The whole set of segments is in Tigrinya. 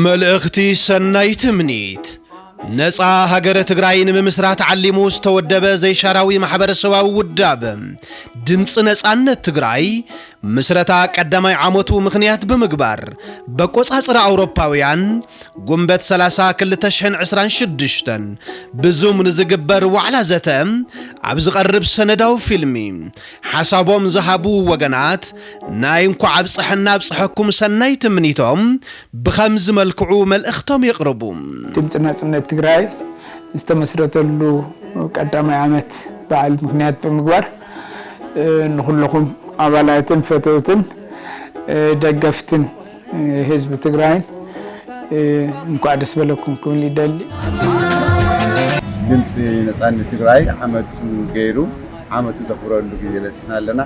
መልእኽቲ ሰናይ ትምኒት። ነፃ ሃገረ ትግራይ ንምምስራት ዓሊሙ ዝተወደበ ዘይሻራዊ ማሕበረሰባዊ ውዳበ ድምፂ ነፃነት ትግራይ ምስረታ ቀዳማይ ዓመቱ ምኽንያት ብምግባር በቆፃፅራ ኣውሮፓውያን ጉንበት ሰላሳ ክልተ ሽሕን ዕስራን ሽዱሽተን ብዙም ንዝግበር ዋዕላ ዘተ ኣብ ዝቐርብ ሰነዳዊ ፊልሚ ሓሳቦም ዝሃቡ ወገናት ናይ እንኳዕ ኣብፀሐና ኣብፀሐኩም ሰናይ ትምኒቶም ብኸምዚ መልክዑ መልእኽቶም የቕርቡ። ድምፂ ናፅነት ትግራይ ዝተመስረተሉ ቀዳማይ ዓመት በዓል ምኽንያት ብምግባር ንኩልኹም ኣባላትን ፈተውትን ደገፍትን ህዝቢ ትግራይን እንኳዕ ደስ በለኩም ክብል ይደሊ። ድምፂ ነፃነት ትግራይ ዓመቱ ገይሩ ዓመቱ ዘኽብረሉ ግዜ በፂሕና ኣለና።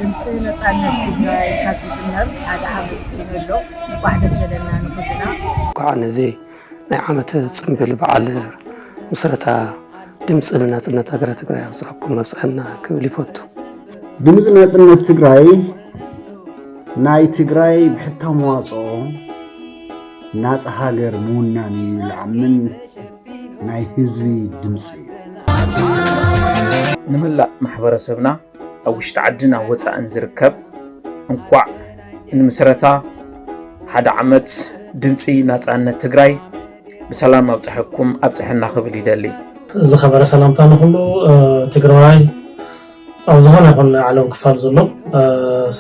ድምፂ ነፃነት ትግራይ ካብ ዝጅመር ሓደ ዓመት ኮይኑ ኣሎ። እንኳዕ ደስ በለና ንኩልና። እንኳዕ ነዚ ናይ ዓመት ፅምብል በዓል ምስረታ ድምፂ ንናፅነት ሃገረ ትግራይ ኣብፅሐኩም ኣብፅሐና ክብል ይፈቱ። ድምፂ ናፅነት ትግራይ ናይ ትግራይ ብሕታዊ መዋፅኦ ናፃ ሃገር ምውናን እዩ ዝኣምን ናይ ህዝቢ ድምፂ እዩ። ንመላእ ማሕበረሰብና ኣብ ውሽጢ ዓድን ኣብ ወፃእን ዝርከብ እንኳዕ ንምስረታ ሓደ ዓመት ድምፂ ናፃነት ትግራይ ብሰላም ኣብፀሐኩም ኣብፀሐና ክብል ይደሊ። ዝኸበረ ሰላምታ ንኹሉ ትግራዋይ ኣብ ዝኾነ ይኹን ናይ ዓለም ክፋል ዘሎ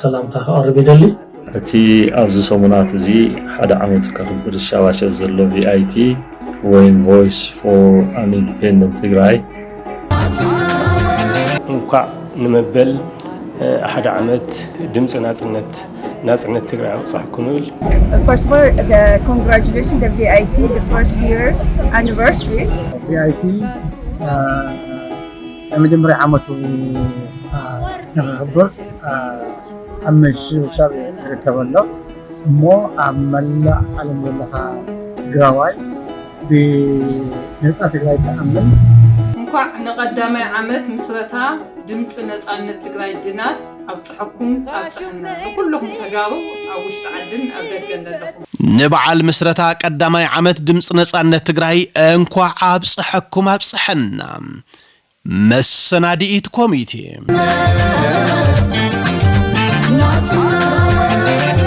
ሰላምታ ክቐርብ ይደሊ። እቲ ኣብዚ ሰሙናት እዚ ሓደ ዓመቱ ከኽብር ዝሻባሸብ ዘሎ ቪኣይቲ ወይም ቮይስ ፎር ኣን ኢንዲፔንደንት ትግራይ እንኳዕ ንመበል ሓደ ዓመት ድምፂ ናፅነት ናፅነት ትግራይ ኣብፃሕኩም ይብል። First of all, the congratulations the V I T the first year anniversary. V I T ናይ መጀመርያ ዓመቱ ንክኽብር ኣብ ምሽብሻብ ይርከብ ኣሎ እሞ ኣብ መላእ ዓለም ዘለኻ ትግራዋይ ብነፃ ትግራይ ተኣምን። እንኳዕ ንቐዳማይ ዓመት ምስረታ ድምፂ ነፃነት ትግራይ ድናት ኣብፀሐኩም ኣብፀሐና ንኩልኹም ተጋሩ ኣብ ውሽጢ ዓድን ኣብ ደገን ዘለኹም። ንበዓል ምስረታ ቀዳማይ ዓመት ድምፂ ነፃነት ትግራይ እንኳዕ ኣብፀሐኩም ኣብፀሐና። መሰናድኢት ኮሚቴ